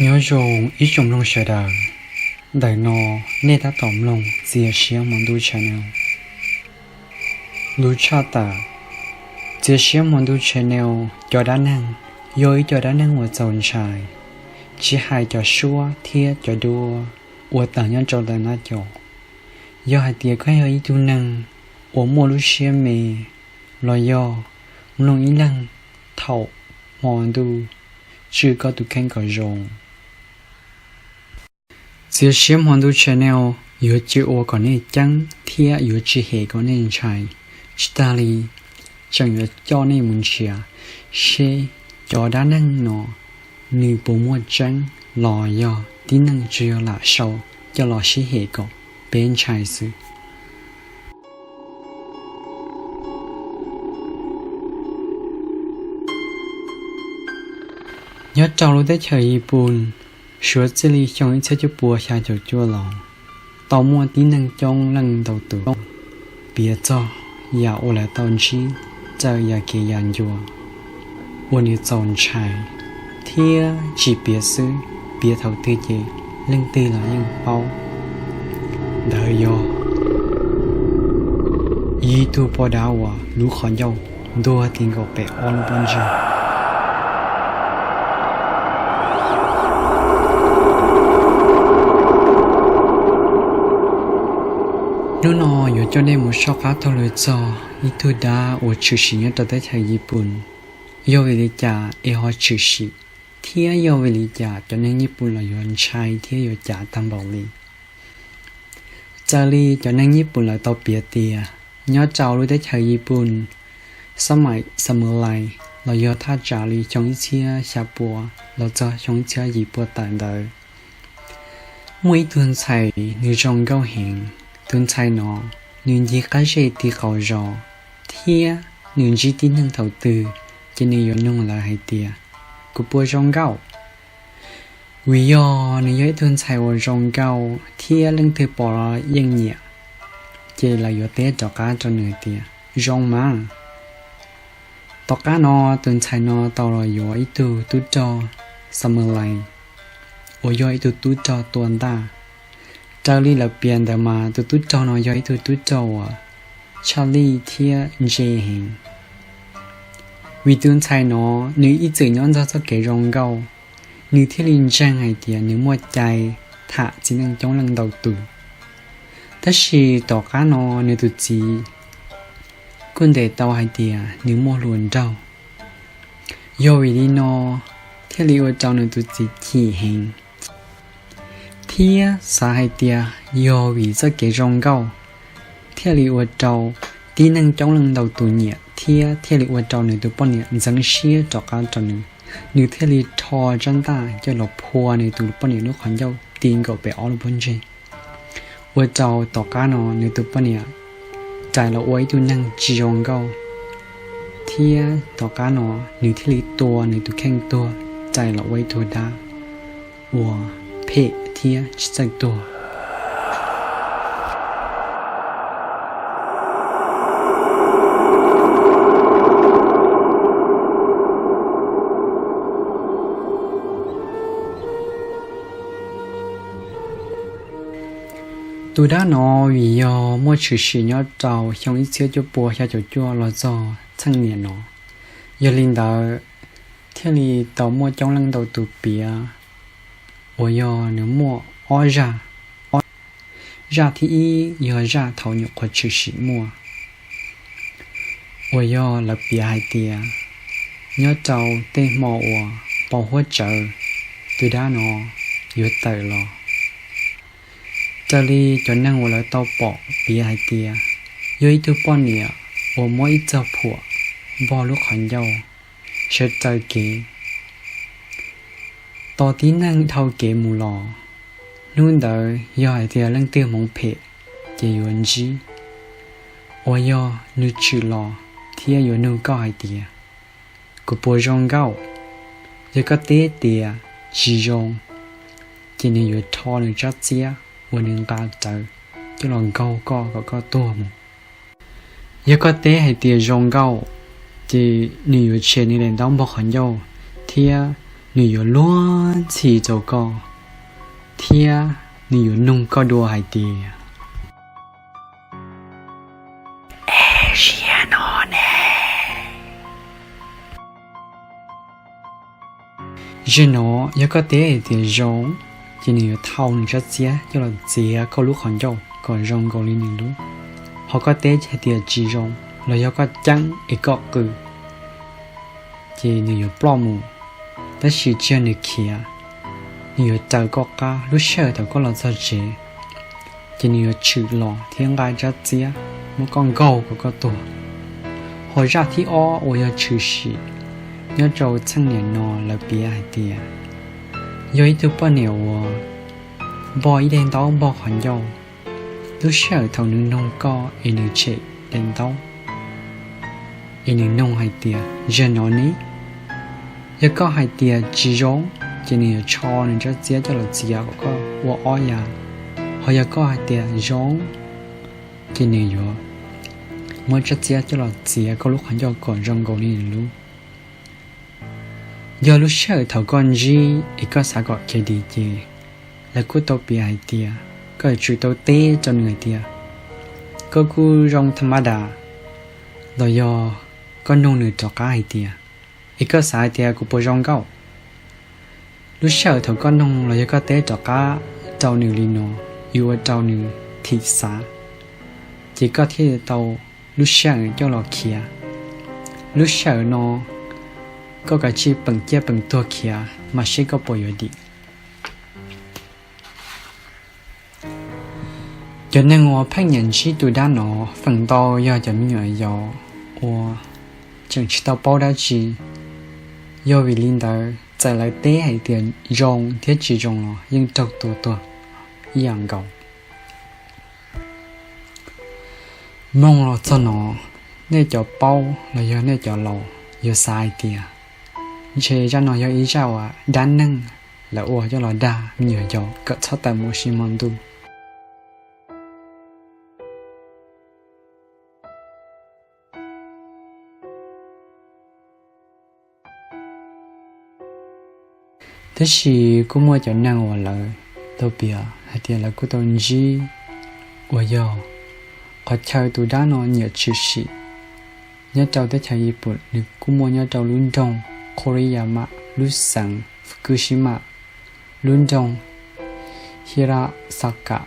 Nyob zoo ib tsoom mloog sawv daws, ntawm no nej tab tom mloog Txias Siab Hmo Ntuj Channel. Lub tshaj tawm, Txias Siab Hmo Ntuj Channel, cov dab neeg yog ib co dab neeg uas txaus ntshai, tsis hais cov suab thiab cov duab uas tawm nyob rau ntawm nab cov. Yog hais tias koj yog ib tug neeg uas muaj lub siab me los yog mloog ib leeg thaum hmo ntuj, tswj koj tus kheej kom zoo. Txias Siab Hmo Ntuj Channel yuav tsis ua kom nej ceeb thiab yuav tsis hem kom nej ntshai. Tsis tas li, tseem yuav coj nej mus nrhiav seb cov dab neeg no nws puas muaj tseeb los yog tib neeg tsuas yog lam sau coj los sib hem kom peb ntshai xwb. Nyob rau lub teb chaws Yis Pus, suav txij li xyoo ib txhiab cuaj puas xya caum cuaj los, tau muaj tib neeg coob leej ntau tus piav txog yam uas lawv tau ntsib raws yam kev yam ncua uas nws txaus ntshai, thiab tsis piav xwb, piav thaum twg ces leej twg los yeej paub. Ntawd yog ib tug poj dab uas lub qhov ncauj ntuag ti nkaus pem ob lub pob ntseg. Hnub no yuav coj nej mus soj qab taug lw txog ib tug dab uas tshwm sim nyob rau teb chaws Yis Pus. Yog vim li cas es ho tshwm sim, thiab yog vim li cas cov neeg Yis Pus los yuav ntshai thiab yuav cav tag npaum li? Raws li cov neeg Yis Pus lawv tau piav tias, nyob rau lub teb chaws Yis Pus, xab maim samurai los yog thaj tsam li xyoo ib txhiab xya puas los txog xyoo ib txhiab yim puas tawm ntawd, muaj ib tug ntxhais nws zoo nkauj heev. Tus ntxhais no nws ncig qab zej ti qaus zos, thiab nws ntsib tib neeg thaum twg ces nws yuav nug lawv hais tias, kuv puas zoo nkauj? Vim yog nws yog ib tug ntxhais uas zoo nkauj thiab leej twg pom los yeej nyiam, ces lawv yuav teb rov qab rau nws tias zoo mas. Tom qab no tus ntxhais no tau los yuav ib tug tub rog samurai uas yog ib tug tub rog tua ntaj. Raws li lawv piav ntawd mas tus tub rog no yog ib tug tub rog uas tshaj lij thiab ntse heev. Vim tus ntxhais no nws ib txwm nyob ntxog txoj kev zoo nkauj, nws thiaj li ntseeg hais tias nws muaj cai tham txiv neej coob leej ntau tus. Tab sis tom qab no nws tus txiv kuj ntes tau hais tias nws muaj hluas nraug. Yog vim li no thiaj li ua rau nws tus txiv chim heev, thiab xav hais tias yog vim txoj kev zoo nkauj thiaj li ua rau tib neeg coob leej ntau tus nyiam, thiab thiaj li ua rau nws tus poj niam ntxeev siab rov qab rau nws. Nws thiaj li rho tsab ntaj coj los phua nws tus poj niam lub qhov ncauj ti nkaus pem ob lub pob ntseg, ua rau tom qab no nws tus poj niam rais los ua ib tug neeg tsis zoo nkauj, thiab tom qab no nws thiaj li tua nws tus kheej tuag, rais los ua ib tug dab uas phem thiab tsis txawj tuag. Tus dab no vim yog muaj tshwm sim nyob rau xyoo ib txhiab cuaj puas xya caum cuaj los txog txheej niam no, yog li ntawd thiaj li tau muaj coob leej ntau tus piav, uas yog nws muaj ob zaj. Zaj thib ib yog zaj thaum nyuam qhuav tshwm sim muaj, uas yog lawv piav hais tias nyob rau tej hmo uas pos huab tsawv, tus dab no yuav tawm los. Raws li cov neeg uas lawv tau pom piav hais tias, yog ib tug poj niam uas muab ib txog phuam npog lub qhov ncauj, sawv raws kev tos tib neeg dhau kev mus los. Hnub ntawd yog hais tias leej twg hmoov phem ces yuav ntsib, uas yog nws tshwm los thiab yuav nug koj hais tias, kuv puas zoo nkauj? Yog koj teb tias tsis zoo, ces nws yuav rho nws tsab txiab uas nws nqa rawv coj los nkaug koj kom koj tuag mus. Yog koj teb hais tias zoo nkauj, ces nws yuav tshem nws daim ntaub npog qhov ncauj thiab Nws yuav luag ntxhi rau koj, thiab nws yuav nug koj dua hais tias, Ziag no ne? Ziag no, yog koj teb hais tias zoo, ces nws yuav thau nws tsab txiab coj los txiav koj lub qhov ncauj kom zoo nkaus li nws lub. Ho koj teb hais tias tsis zoo, los yog koj ceeb es koj qw, ces nws yuav ploj mus, tab sis tsis yog nws khiav. Nws yuav raws koj qab, lub sij hawm thaum koj los txog tsev, ces nws yuav tshwm los thiab nqa tsab txiab muab koj nkaug kom koj tuag. Ho zaj thib ob uas yog tshwm sim nyob rau txheej niam no, lawv piav hais tias yog ib tug poj niam uas npog ib daim ntaub npog qhov ncauj. Lub sij hawm thaum nws nug koj es nws tshem daim ntaub, es nws nug hais tias, Ziag no ne? Yog koj hais tias tsis zoo, ces nws yuav tsho nws tsab txiab coj los txiav kom koj ua ob yav. Ho yog koj hais tias zoo, ces nws yuav muab tsab txiab coj los txiav koj lub qhov ncauj kom zoo nkaus li nws lub. Yog lub sij hawm thaum koj ntsib es koj xav kom khiav dim ces lawv kuj tau piav hais tias koj yuav tsum tau teb rau nws hais tias, Koj kuj zoo tha ma das, los yog koj nug nws rov qab hais tias, Es koj xav hais tias kuv puas zoo nkauj? Lub sij hawm thaum koj nug los yog koj teb rov qab rau nws li no, yuav ua rau nws thim xav, ces koj thiaj tau lub sij hawm coj los khiav. Lub sij hawm no koj kav tsij peem ciaj peem tuag khiav mas seb koj puas yuav dim. Cov neeg uas pheej nyiam ntsib tus dab no feem ntau yog cov me nyuam yaus uas tseem tsis tau paub dab tsi. Yog vim li ntawd txawm lawv teb hais tias zoo thiab tsis zoo los yeej raug tua tuag ib yam nkaus. Mloog los txog no, nej cov paub los yog nej cov laus yuav xav hais tias ntshe zaj no yog ib zaj uas dab neeg lawv ua coj los dag me nyuam yaus kom txhob tawm mus ua si hmo ntuj. Tab sis kuj muaj cov neeg uas lawv tau piav hais tias lawv kuj tau ntsib uas yog qhov chaw tus dab no nyiam tshwm sim. Nyob rau teb chaws Yiv Pum nws kuj muaj nyob rau lub nroog Koriyama, lub xeev Fukushima, lub nroog Hirasaka,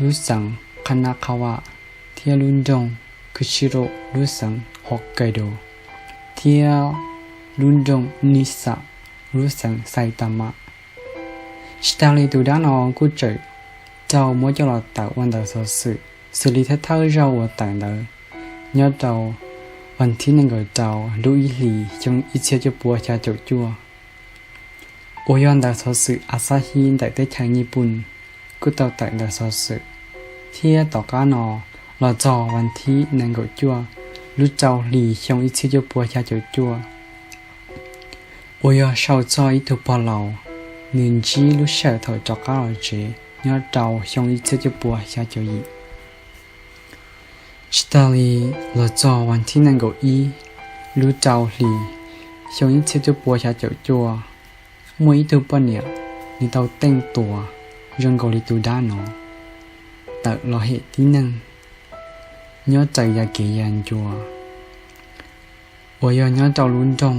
lub xeev Kanagawa, thiab lub nroog Kushiro, lub xeev Hokkaido, thiab lub nroog Nisa, lub xeev Saitama. Tsis tas li tus dab no kuj tseem raug muab coj los tawm ua ntawv xov xwm, xws li thawj thawj zaug uas tawm ntawd nyob rau vas thib nees nkaum rau lub ib hlis xyoo ib txhiab cuaj pua xya caum cuaj, uas yog ntawv xov xwm Asahi ntawm teb chaws Nyij Pooj kuj tau tawm ntawv xov xwm, thiab tom qab no los txog vas thib nees nkaum cuaj lub rau hlis xyoo ib txhiab cuaj pua xya caum cuaj, uas yog sau txog ib tug pog laus, nws ntsib lub sij hawm thaum rov qab los tsev nyob rau xyoo ib txhiab cuaj pua xya caum yim. Tsis tas li, los txog vas thib nees nkaum ib lub rau hlis xyoo ib txhiab cuaj pua xya caum cuaj, muaj ib tug poj niam nws tau teej tuas zoo nkaus li tus dab no tawm los hem tib neeg nyob raws yav kev yag ncua, uas yog nyob rau lub nroog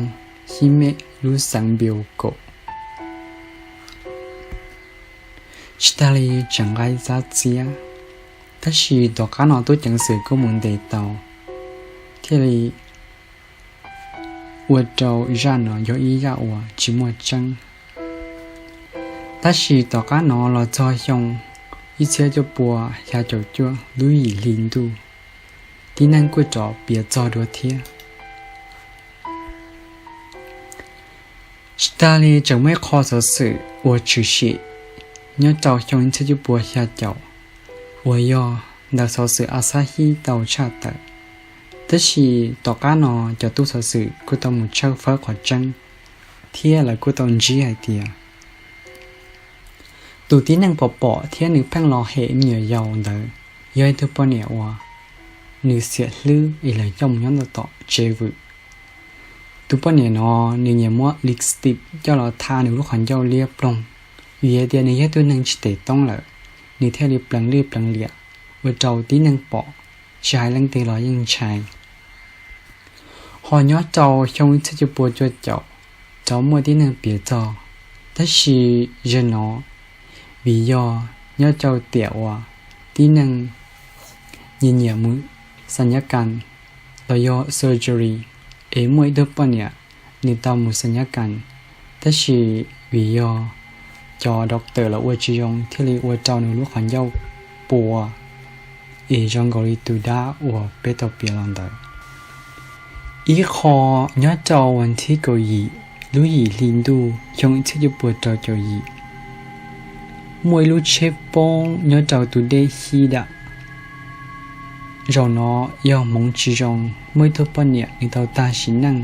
Xib Mem, lub xeev Npiu Kaum. Tsis tas li tseem nqa ib tsab txiab, tab sis tom qab no tub ceev xwm kuj mus ntes tau, thiaj li ua rau zaj no yog ib zaj uas tsis muaj tseeb. Tab sis tom qab no los txog xyoo ib txhiab cuaj pua xya caum cuaj lub yim hli ntuj, tib neeg kuj rov piav txog dua thiab. Tsis tas li tseem muaj ib qho xov xwm uas tshwm sim nyob rau xyoo ib txhiab cuaj pua xya caum, uas yog ntawv xov xwm Asahi tau tshaj tawm. Tab sis tom qab no cov tub xov xwm kuj tau mus tshawb fawb qhov tseeb, thiab lawv kuj tau ntsib hais tias tus tib neeg pom pom thiab nws pheej los hem me nyuam yaus ntawd yog ib tug poj niam uas nws xiam hlwb es lawv coj mus nyob ntawm tom tsev vwm. Tus poj niam no nws nyiam muab lipstick coj los tha nws lub qhov ncauj liab ploog, vim hais tias nws yog tug neeg tsis tes toob lawm, nws thiaj li pleev lwj pleev liam ua rau tib neeg pom, tsis hais leej twg los yeej ntshai. Ho nyob rau xyoo ib txhiab cuaj pua cuaj caum, rov muaj tib neeg piav txog, tab sis zaum no vim yog nyob rau tiam uas tib neeg nyiam nyiam mus xas nyab kas los yog surgery, es muaj ib tug poj niam nws tau mus xas nyab kas, tab sis vim yog cov doctor los ua tsis zoo thiaj li ua rau nws lub qhov ncauj puas, es zoo nkaus li tus dab uas peb tau piav los ntawd. Ib qho nyob rau vas thib kaum yim lub yim hli ntuj xyoo ib txhiab cuaj pua rau caum yim, muaj ib lub tsheb poob nyob rau tus dej Hib Dam. Zaum no yog hmoov tsis zoo, muaj ib tug poj niam nws tau tag sim neej,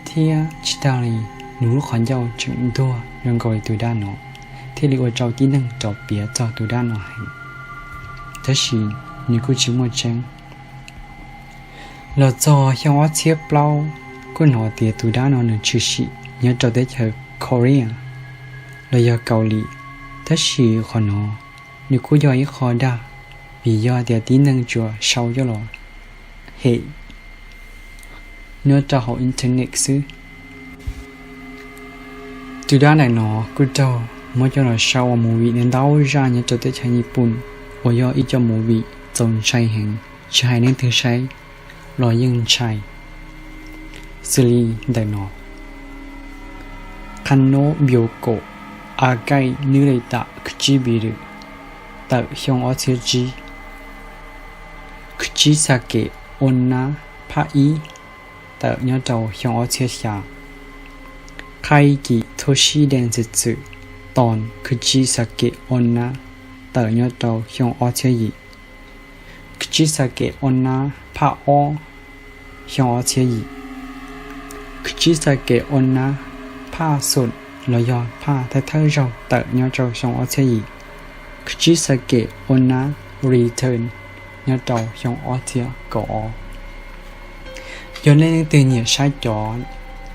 thiab tsis tag li, nws lub qhov ncauj tseem ntuag zoo nkaus li tus dab no, thiaj li ua rau tib neeg rov piav txog tus dab no heev, tab sis nws kuj tsis muaj tseeb. Los txog xyoo ob txhiab plaub, kuj hnov tias tus dab no nws tshwm sim nyob rau teb chaws Korea los yog Kauslim, tab sis qhov no nws kuj yog ib qho dag, vim yog tias tib neeg tsuas sau coj los hem nyob rau hauv internet xwb. Tus dab ntawm no kuj raug muab coj los sau ua movie ntau zaj nyob rau teb chaws Nyij Pooj, uas yog ib co movie txaus ntshai heev, tsis hais leej twg saib los yeej ntshai. Xws li ntawm no: Qhab Nob Npio Kaum, A Kaij Nwb Le Tam, Khwv Tsib Npis Lwm, tawm xyoo ob txhiab tsib. Khwv Tsib Xa Kem Ua Nab phaj ib, tawm nyob rau xyoo ob txhiab xya. Qhaij Kim Thoj Sib Dees Xwm Txwm, tos Khwv Tsib Xa Kem Ua Nab, tawm nyob rau xyoo ob txhiab yim. Khwv Tsib Xa Kem Ua Nab phaj ob, xyoo ob txhiab yim. Khwv Tsib Xa Kem Ua Nab phaj xoom los yog phaj thawj thawj zaug, tawm nyob rau xyoo ob txhiab yim. Khwv Tsib Xa Kem Ua Nab return nyob rau xyoo ob txhiab kaum ob. Yog nej leej twg nyiam saib cov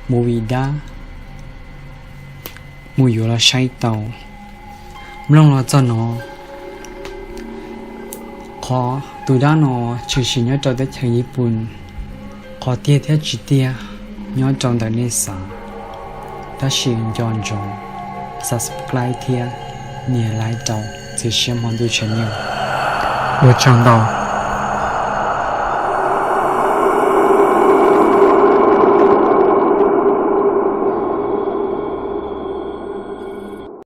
movie dab, mus yuav los saib tau. Mloog los txog no, qhov tus dab no tshwm sim nyob rau teb chaws Nyij Pooj, qhov tiag thiab tsis tiag nyob rau ntawm nej xav, tab sis nco ntsoov subscribe thiab nias like rau Txiv Siab Hmo Ntuj channel. Ua tsaug ntau.